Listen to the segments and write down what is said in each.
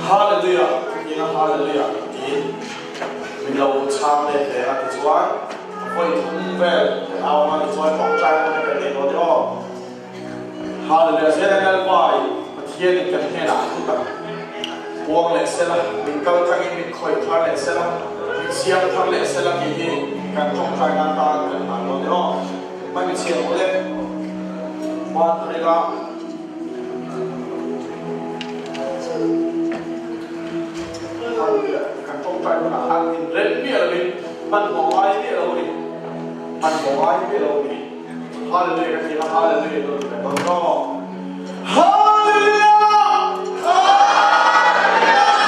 Hallelujah ka ti a, Hallelujah tiin min lo chhang let ve a, tichuan vawi thum vel kan au ang a, tichuan tawngtai pawh hi kan nei dawn e aw. Hallelujah Zela Lalpa i Pathianin kan hnenah thu tak puang leh sela, min kal tlangin min khawih thar leh sela, min siam thar leh sela tih hi kan tawngtai nan tan kan hlan dawn e aw. Hmai mi chhiat awh le. Hman thar ila. Hallelujah Kan tawngtai hunah khan inrem miah lovin hmanhmawh ngai miah lo a ni. Hmanhmawh ngai miah lo a ni. Hallelujah ka ti a, Hallelujah dawn ka dawn aw. Hallelujah!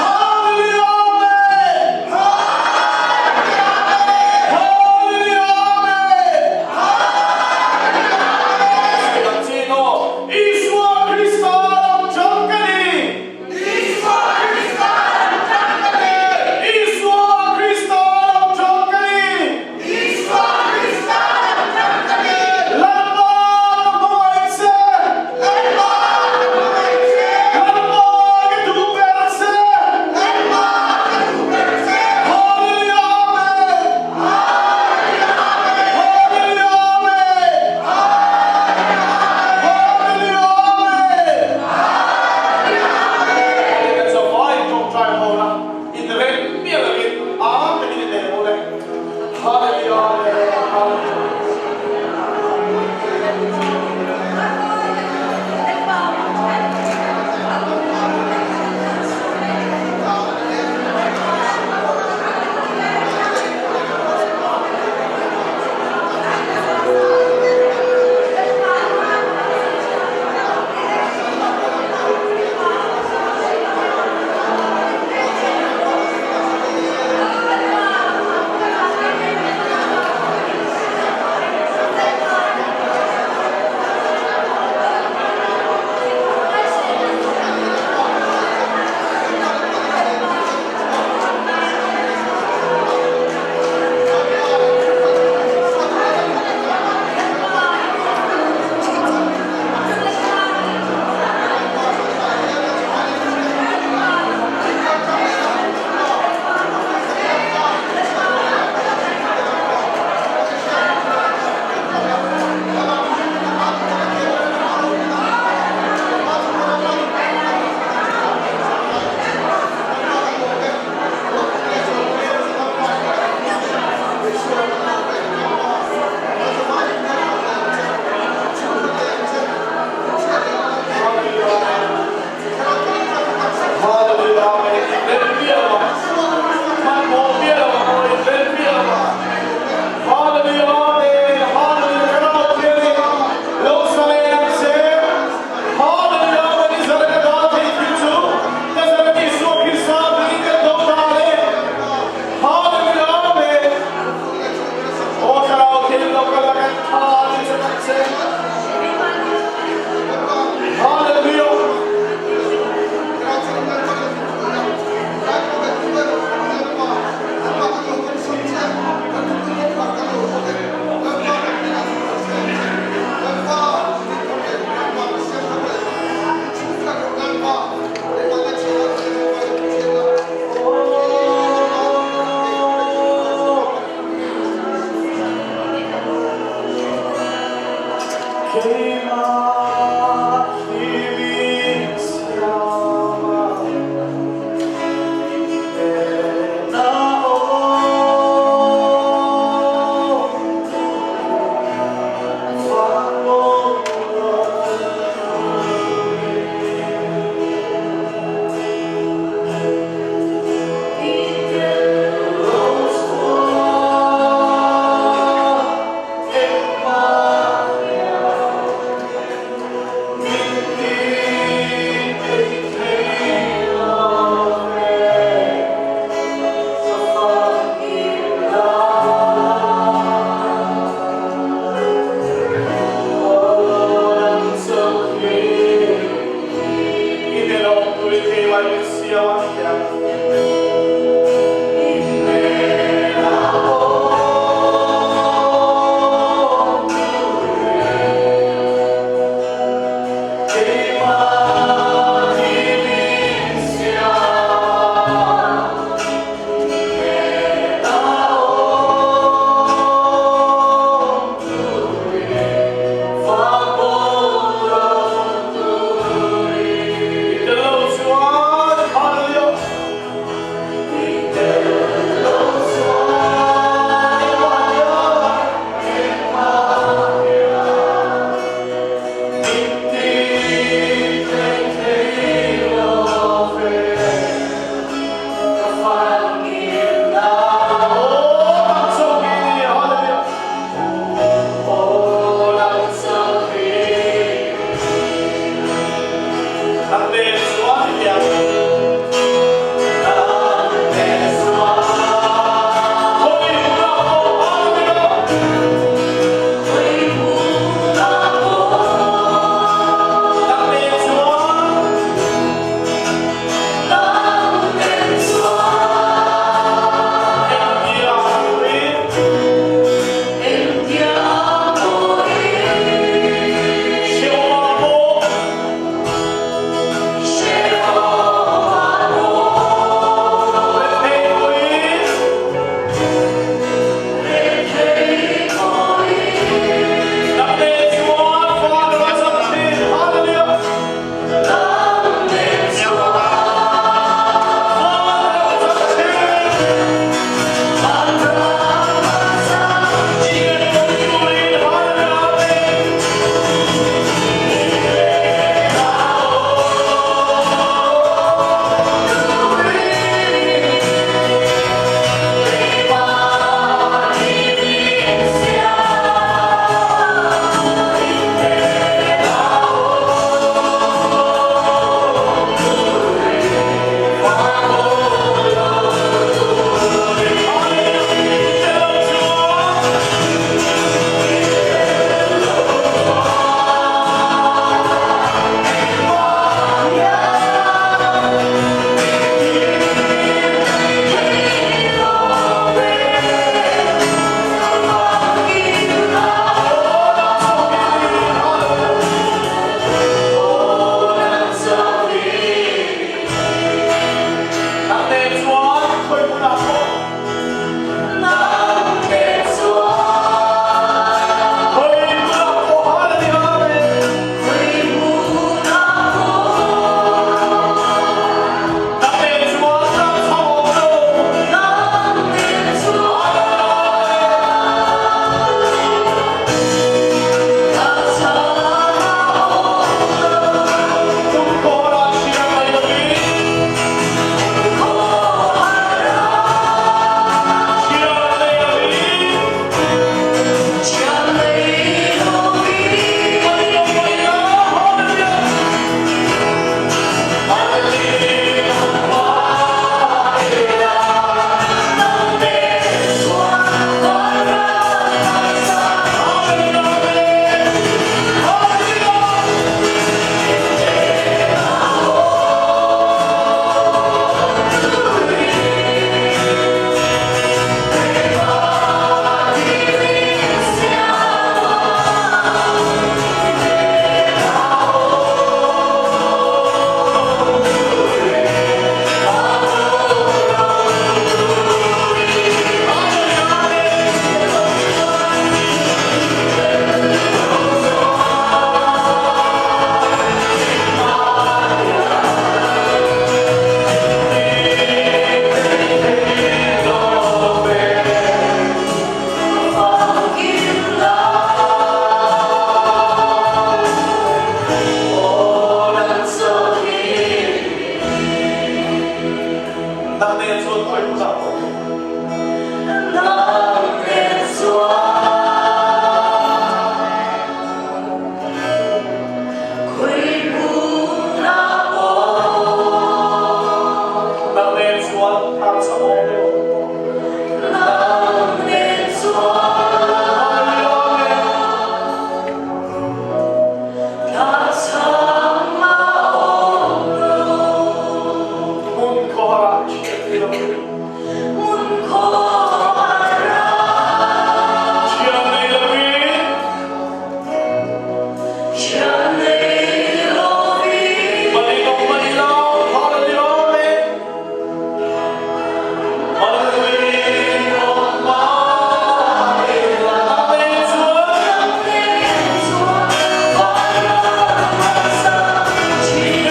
Hallelujah! Amen! Hallelujah! Amen! Ang sino? Isua Krista lam chang ka ni! Isua Krista lam chang ka ni! Isua Krista lam chang ka ni! Isua Krista lam chang ka ni! Lalpa ka hmangaih che! Lalpa ka hmangaih che! Lalpa ka duh ber che! Lalpa ka duh ber che! Hallelujah Amen! Hallelujah Amen! Hallelujah Amen! Hallelujah Amen! Hallelujah Amen! Kan zavai tawngtai ho na inrem miah lovin ang takin i nei ho le. Hallelujah Amen Hallelujah. Hallelujah Amen Inrem miah lo ang Hmanhmawh miah lo ang aw inrem miah lo ang Hallelujah Amen Hallelujah Ka nau thianin lo zalen ang che Hallelujah Amen I zalen a dal thei thil chu Nazareth Isua Krista hmingin kan do ta le Hallelujah Amen Aw thlarau thianin lo kal a kan tha ti chat ang che Hallelujah. Keimah hi min siam a, i hnena awm van mawlh I tel lo chuan engmah min ti thei thei lo ve chawfak ila aw nang chauh hi i nelawm tui thei mai min siam a thiam. I hnenah awm turin keimah hi min siam. Nang nen chuan khawi hmunah pawh. Nang nen chuan khawi hmunah pawh. Nang nen chuan harsa awm deuh. Nang nen chuan harsa awm lo. Hmun khawharah chhiat thei lo. Hmun khawharah Thian nei lovin. Thian nei lovin. Malinong malilaw, hallelujah. Malinong malilaw. Nang nen chuan. Nang nen chuan vanram sang thin.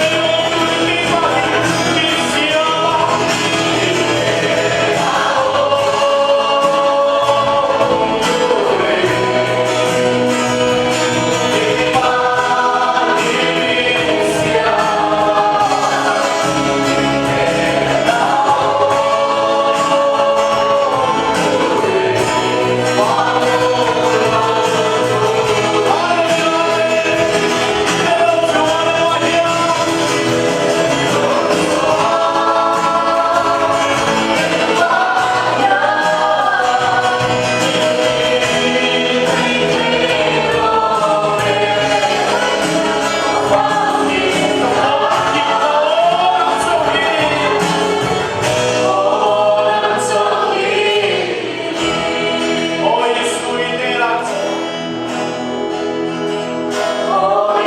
O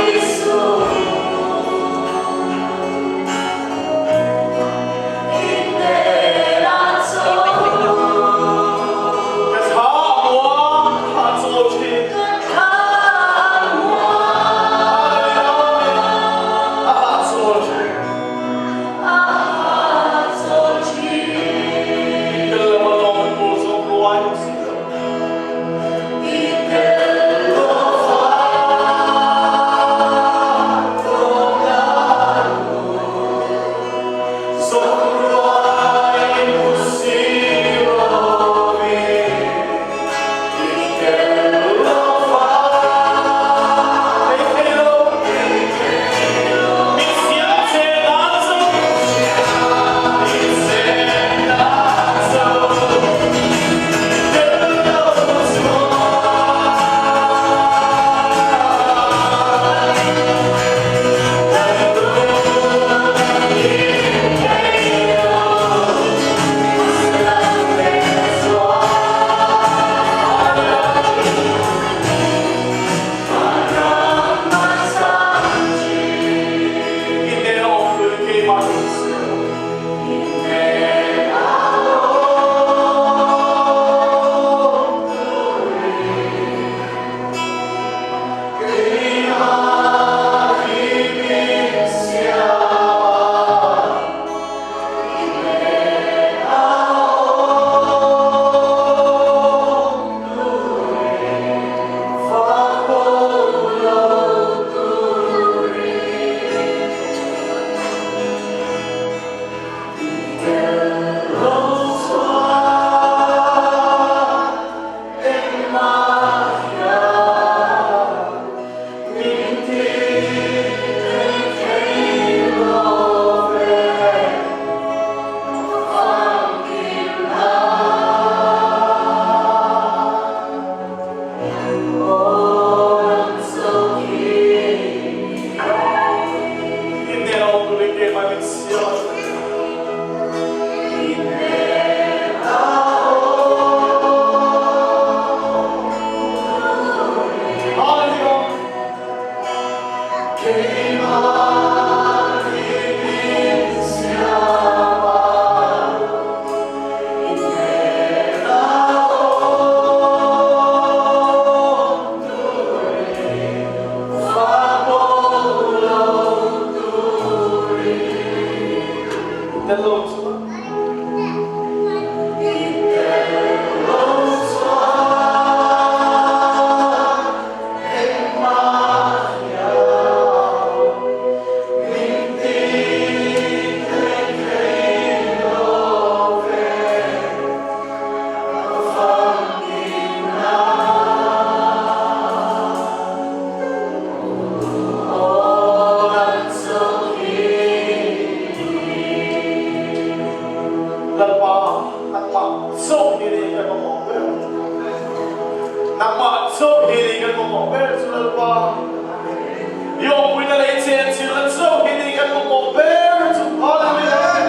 Isu, i hnenah chaw. Ka thla a muang, a chawl thin. Ka thla a muang. A hahchawl thin. A hahchawl thin. I tel lo a lawng pawl zong ruai lo si lo. I tel lo Zong ruai si lovin. I tel lo Thei thei lo. Mi siam che dan zo. Mi siam dan zo. Tel lo chuan. I hnenah awm turin keimah hi min siam. I hnenah awm turin keimah min siam. Hallelujah. Keimah hi min siam. I hnenah awm turin fak lo turin. Tel lo chuan. I tel lo chuan engmah hian min ti thei thei lo. chauh hi ni kan mamawh ber chu Lalpa. I awmpuina leh i chenchilhna chauh hi ni kan mamawh ber chu. Hallelujah!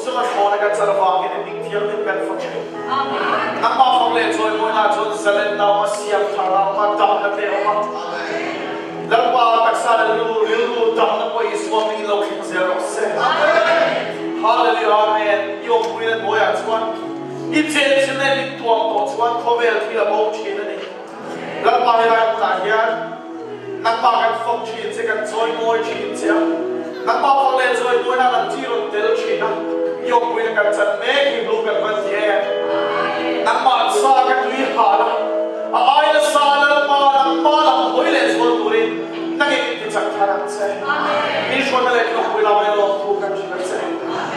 zawng a thlawna kan chan avangin i hming thianghlim kan fak thin. Nangmah fak leh chawimawina chuan zalenna awm a, siam tharna awm a, damna te a awm a. Lalpa taksa leh lu, rilru damna pawh Isua hmingin lo thleng zel rawh se. Hallelujah Amen. I awmpuina hnuaiah chuan i chenchilna i min tuam tawh chuan khawvel thil a bo thin a ni. Lalpa helai hmunah hian nangmah kan fak thin che, kan chawimawi thin che a, nangmah fak leh chawimawina kan chi rawn tel thin a, i awmpuina kan chan mek hi hlu kan van ti em? Nangmah sa ka tui hal a, a ai nasa Lalpa nangmah lam hawi leh zual turin nangin min ti chak thar ang che. Min hruaina leh min awmpui lamah i lawmthu kan hrilh a che.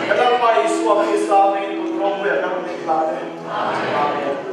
Kan Lalpa Isua Krista hmingin kut rawngpuiah kan rawn inhlan e. Amen.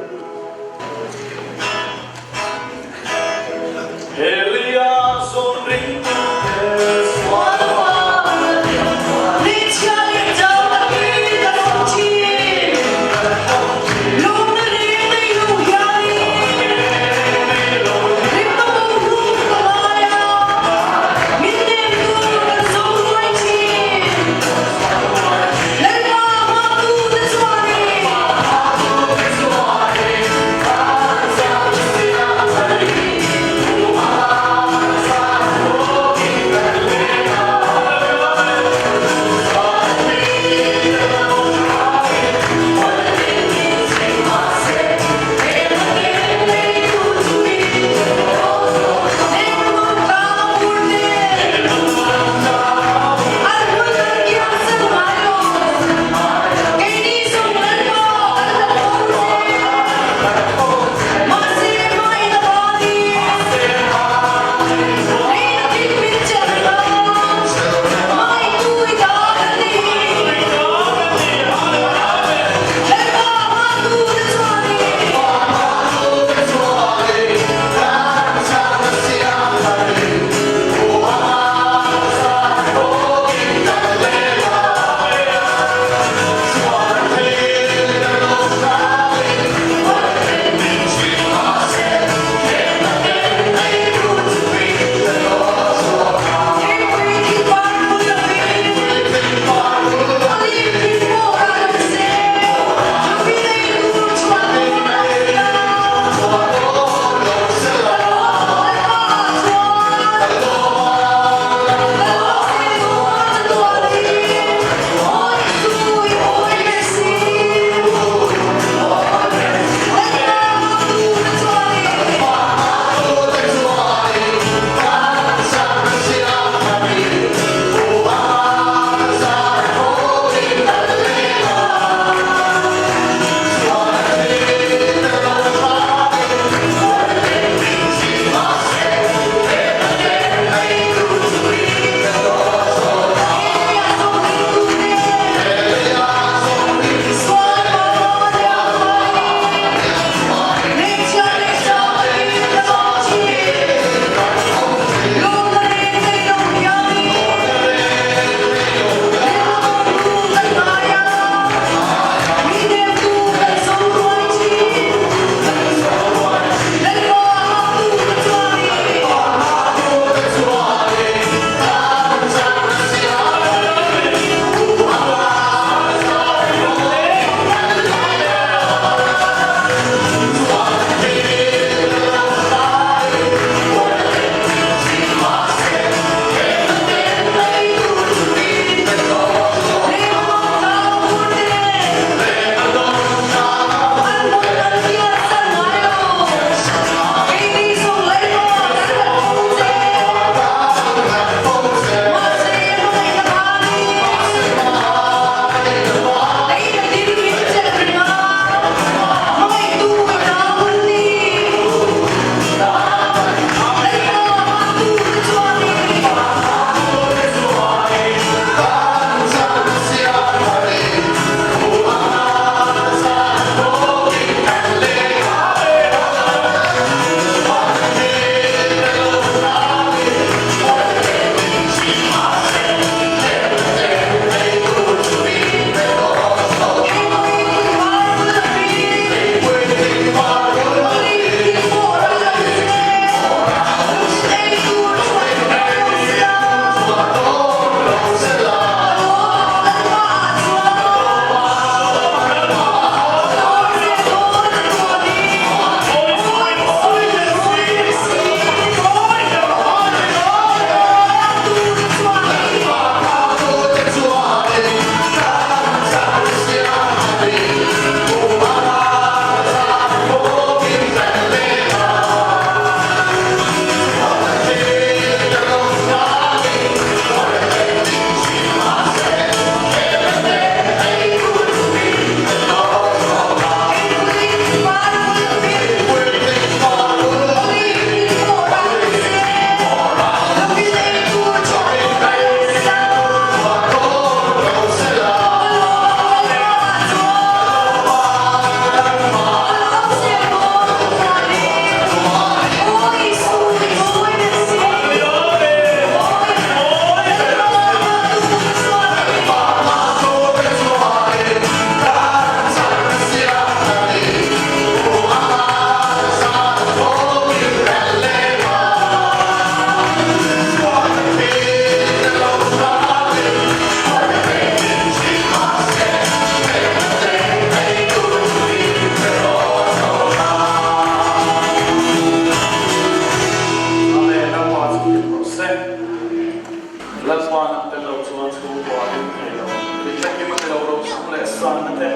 Ngaihsanna te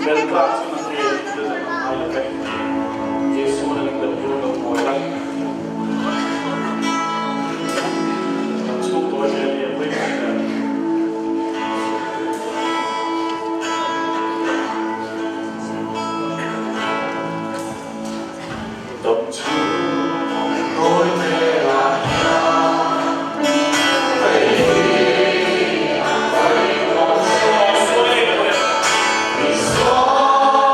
bel tlak chu na te thil dang a ngai lo ve. Jesu na ling deuh tur lo mawi la. Kan chhung tawi ve a nia pui mai le. Dam chhung tawi hmelah hian hei hi a pawimawh. Isua.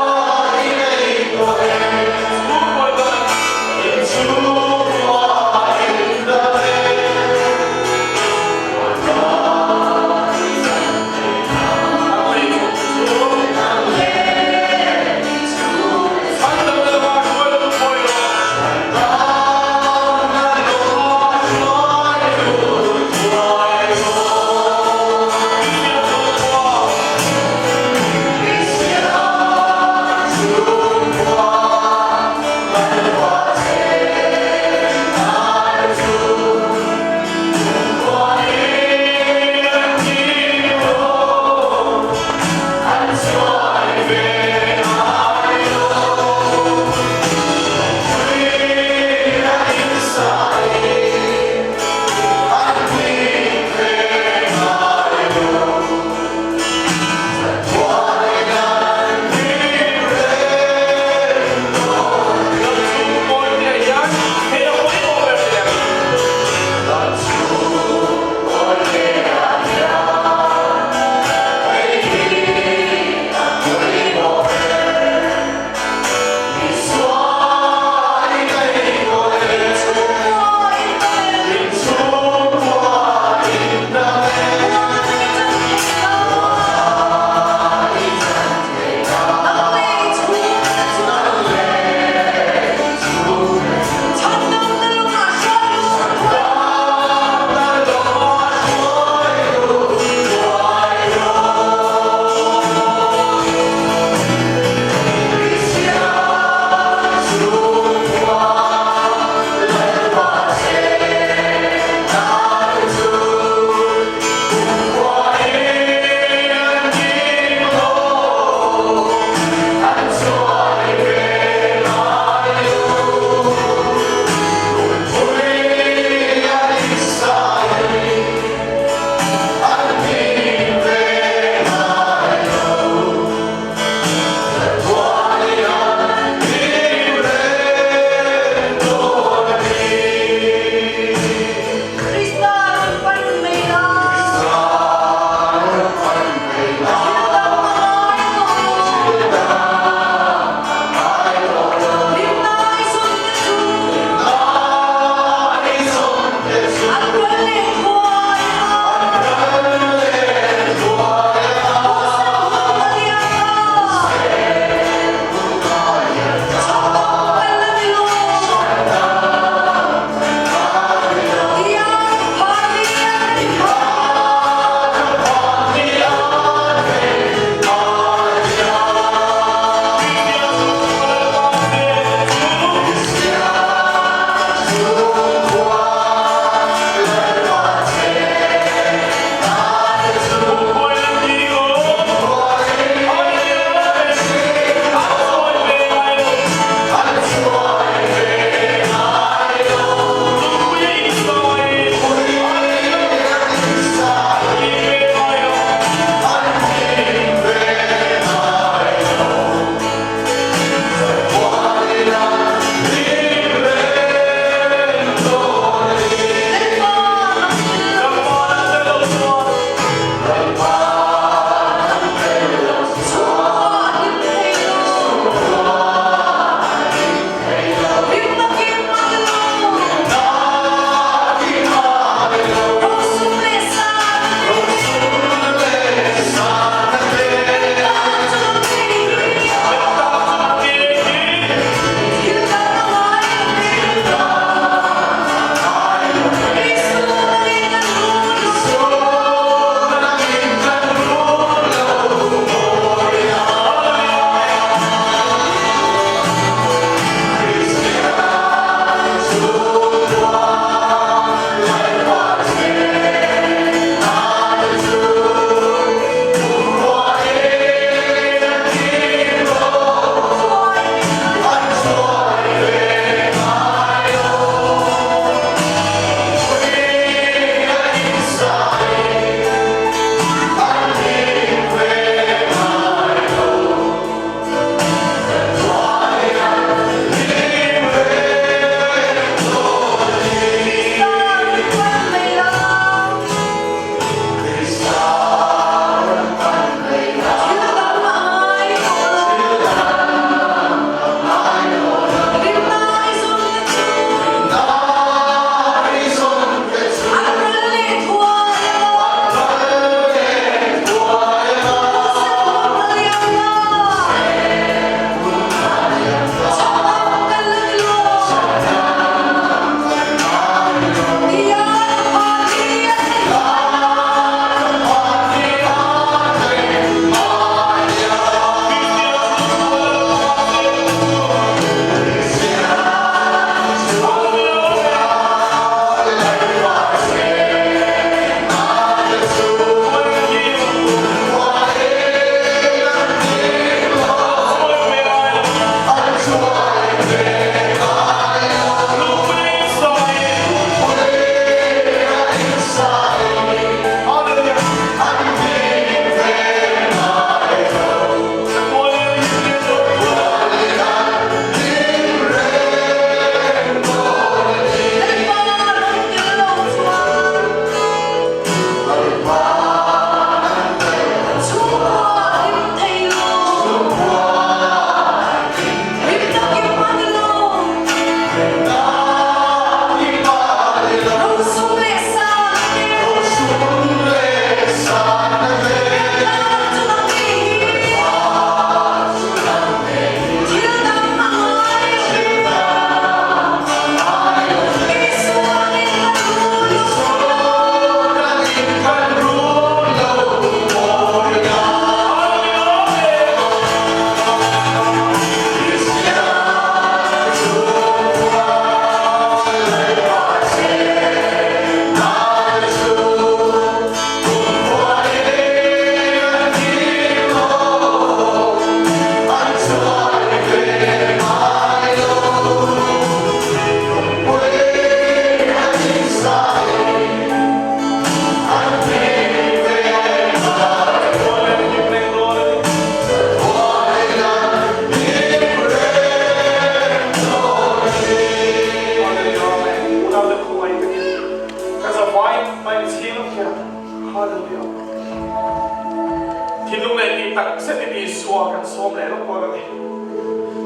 Thinlung leh tih tak zetin Isua kan sawm leh lawk dawn a ni.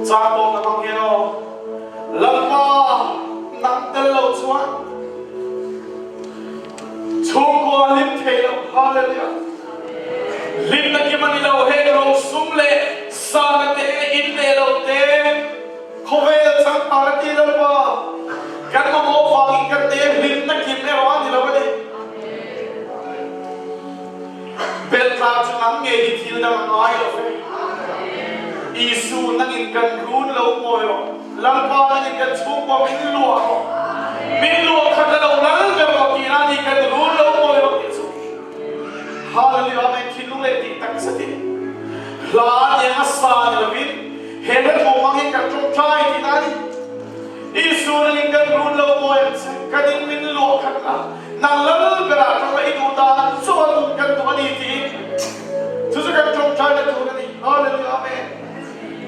Chang tawp na hmang hian aw, Lalpa nang tel lo chuan chhungkua a hlim thei lo. Hallelujah! Hlimna kim a ni lo, heng rosum leh sana te, in leh lo te, Khawvel changkang a ti Lalpa, kan mamawh vangin kan te hlimna kim erawh a ni lo a ni. Beltlang chu nang ngei hi thil dang a ngai lo ve. Isu nangin kan run lo mawi rawh, Lalpa nangin kan chhungkua min luah rawh, min luah khat la lo lal ber rawh tihna a ni, kan run lo mawi rawh tih chu. Hallelujah Amen thinlung leh tih tak zetin hla nia a sa ni lovin he hla thu hmang hi kan tawngtai tihna a ni. Isua nangin kan run lo mawi ang che, kan in min luah khat la, nang lal berah tawng la i duh dan chuan kan duh a ni tiin chu chu kan tawngtai na tur a ni. Hallelujah Amen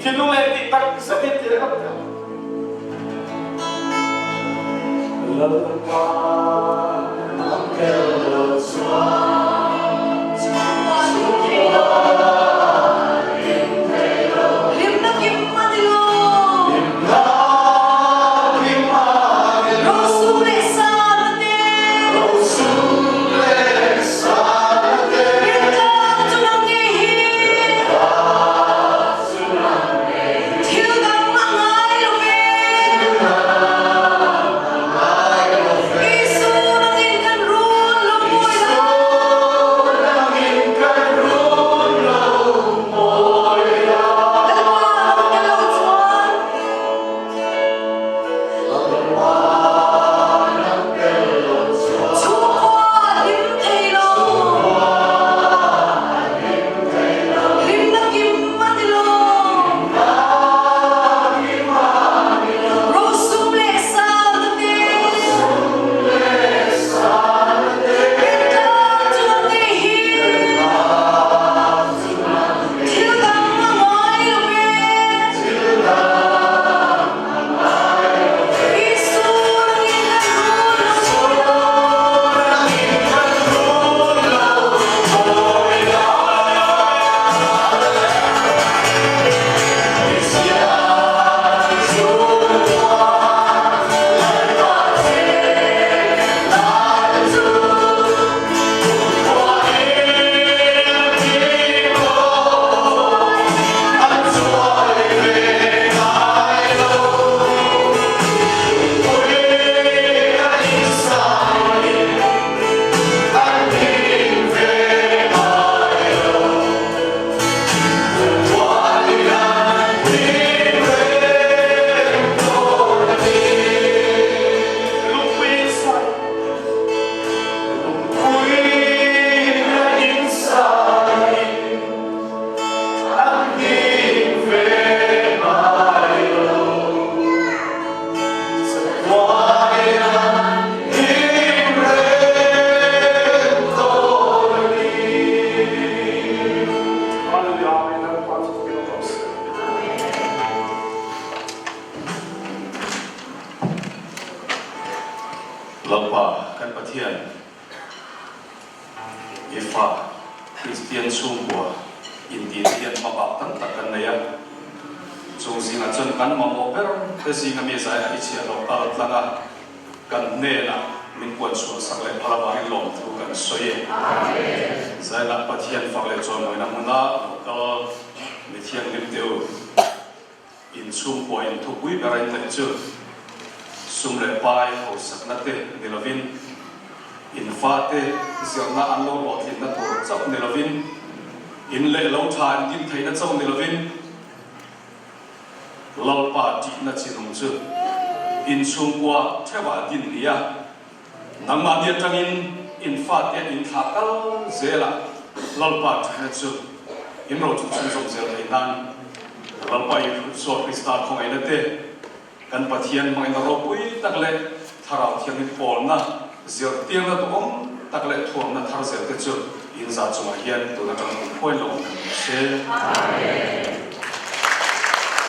thinlung leh tih tak zetin ti reng a Pathian. Lalpa nang tel lo chuan chhungkua hlim thei lo. Hlimna kim a ni lo. Hlimna kim a ni lo. Rosum leh sana te. Rosum leh sana te. Bentlang chu nang ngei hi. Bentlang chu nang ngei hi. Thil dang a ngai lo ve. Isu nangin kan run lo mawi la. Lalpa nang tel lo chuan. Chhungkua hlim thei lo. Hlimna kim a ni lo. Rosum leh Sangte te. Bentlang chu nang ngei hi. Thil dang a ngai lo ve. Isu nangin kan run lo mawi la. Hallelujah Amen Lalpa chu fakin awm rawh se. Lalpa kan Pathian i fa Kristian chhungkua intih te hian hmabak tam tak kan nei a, chung zingah chuan kan mamawh ber te zinga mi zaiah i chhiahhlawh kal tlang a, Kan hnenah min puan chhuah sak leh phal avangin lawmthu kan sawi e. Zailah Pathian fak leh chawimawi na hmuna lo kal mi thianghlim te u, in chhungkua in thupui ber a inneih chu sum leh pai hausakna te ni lovin, in fate zirna an lo hlawhtlinna tur chauh ni lovin, in leh lo tha in din theihna chauh ni lovin, Lalpa tihna chinung chu inchhungkua theuhah din ni a, nangmahni atangin in fate in thlah kal zel a, Lalpa tihna chu in rochung chhunzawm zel theih nan Lalpa Isua Krista khawngaihna te, kan Pathian hmangaihna ropui tak leh Thlarau Thianghlim pawlna zirtirna duhawm tak leh thuamna thar zel te chu in zah chungah hian tun atang kum khuain lo awm kan ni se. Amen.